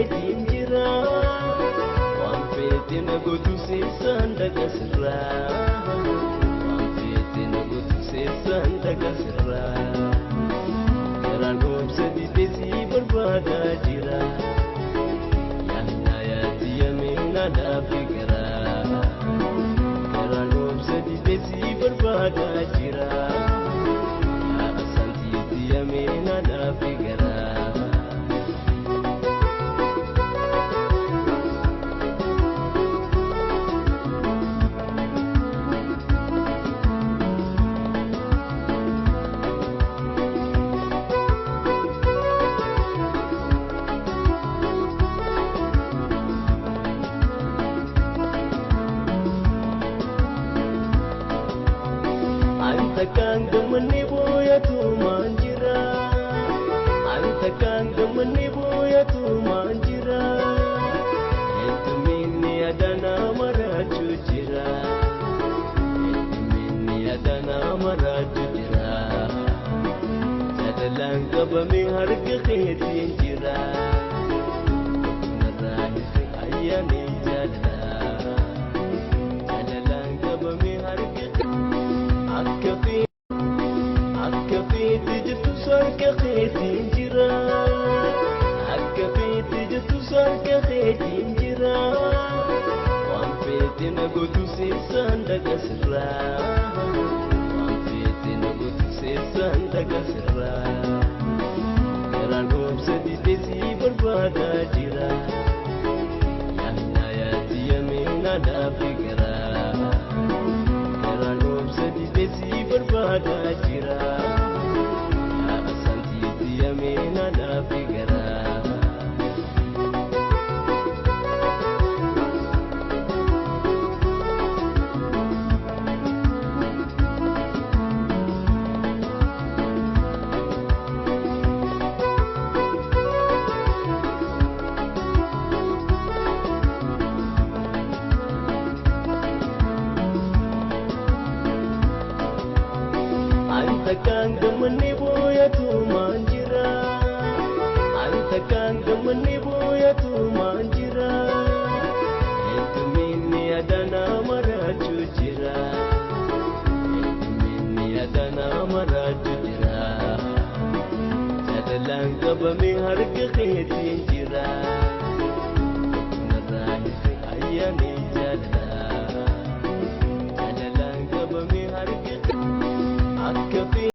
keetiin jira. Waan feete na gootu seessaan dhaqa sirraa. Waan feete na gootu seessaan dhaqa sirraa. Garaan obsa didee si barbaadaa jira. Yaadna yaatti yaamina dhaabbi garaa. Garaan obsa didee si barbaadaa jira. Yaa santiitti yaamina dhaabbi garaa. Anta kan gammanni booyatu maan jira. Anta kan gammanni booyatu maan jira. Hedduminni adanaa maraachuu jira. Hedduminni adanaa maraachuu jira. Jaalalaan qabame harka keetiin jira. Narraa hir'e ayyaanni jaalalaa. Jaalalaan qabame harka Akka feete jirtu sarka keetiin jira. Akka feete jirtu sarka keetiin jira. Waan feete na gootu seessaan dhaqa sirraa. Waan feete na gootu seessaan dhaqa sirraa. Garaan obsa didee si barbaadaa jira. Yaadna yaatti yaamina dhaabbi garaa. Garaan obsa didee si barbaadaa jira. Yaa santiitti yaamina dhaabbi garaa. Anta kan gammanni booyatu maan jira. Anta kan gammanni booyatu maan jira. Hedduminni adanaa maraachuu jira. Hedduminni adanaa maraachuu jira. Jaalalaan qabame harka